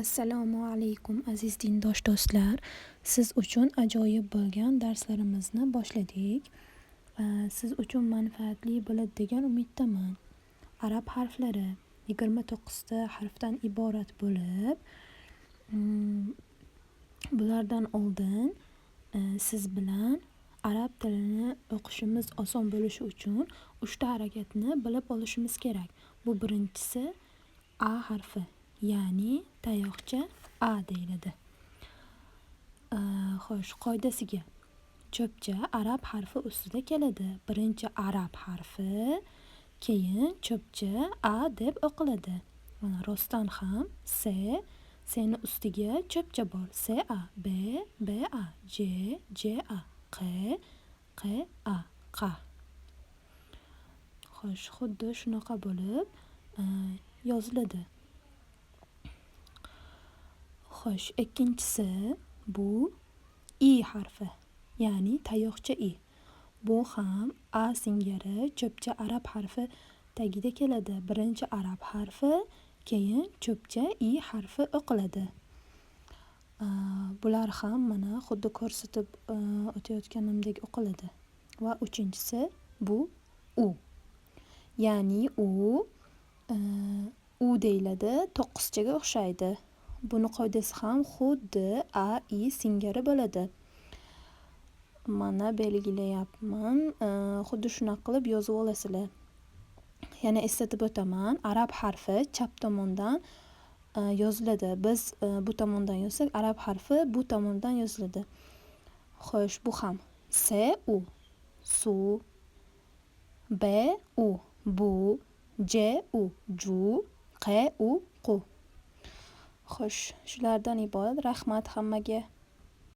Assalomu alaykum, aziz dindosh do'stlar. Siz uchun ajoyib bo'lgan darslarimizni boshladik. Siz uchun manfaatli bo'ladi degan umiddaman. Arab harflari 29 ta harfdan iborat bo'lib, bulardan oldin siz bilan arab tilini o'qishimiz oson bo'lishi uchun uchta harakatni bilib olishimiz kerak. Bu birinchisi A harfi, ya'ni tayoqcha A deyiladi. Xo'sh, qoidasiga cho'pcha arab harfi ustida keladi. Birinchi arab harfi, keyin cho'pcha A deb o'qiladi. Mana rostdan ham S, Sni ustiga cho'pcha bor. S A B B A J J A Q Q A Q. Xo'sh, xuddi shunaqa bo'lib yoziladi. Xo'sh, ikkinchisi bu I harfi, ya'ni tayoqcha I. Bu ham A singari cho'pcha arab harfi tagida keladi. Birinchi arab harfi, keyin cho'pcha I harfi o'qiladi. Bular ham mana xuddi ko'rsatib o'tayotganimdek o'qiladi. Va uchinchisi bu U. Ya'ni U deyiladi, to'qqizchaga o'xshaydi. Buni qoidasi ham xuddi A, I singari bo'ladi. Mana belgilayapman. Xuddi shunaqa qilib yozib olasizlar. Yana eslatib o'taman, arab harfi chap tomondan yoziladi. Biz bu tomondan yozsak, arab harfi bu tomondan yoziladi. Xo'sh, bu ham S U su, B U bu, J U ju, Q U qu. Xo'sh, shulardan iborat. Rahmat hammaga.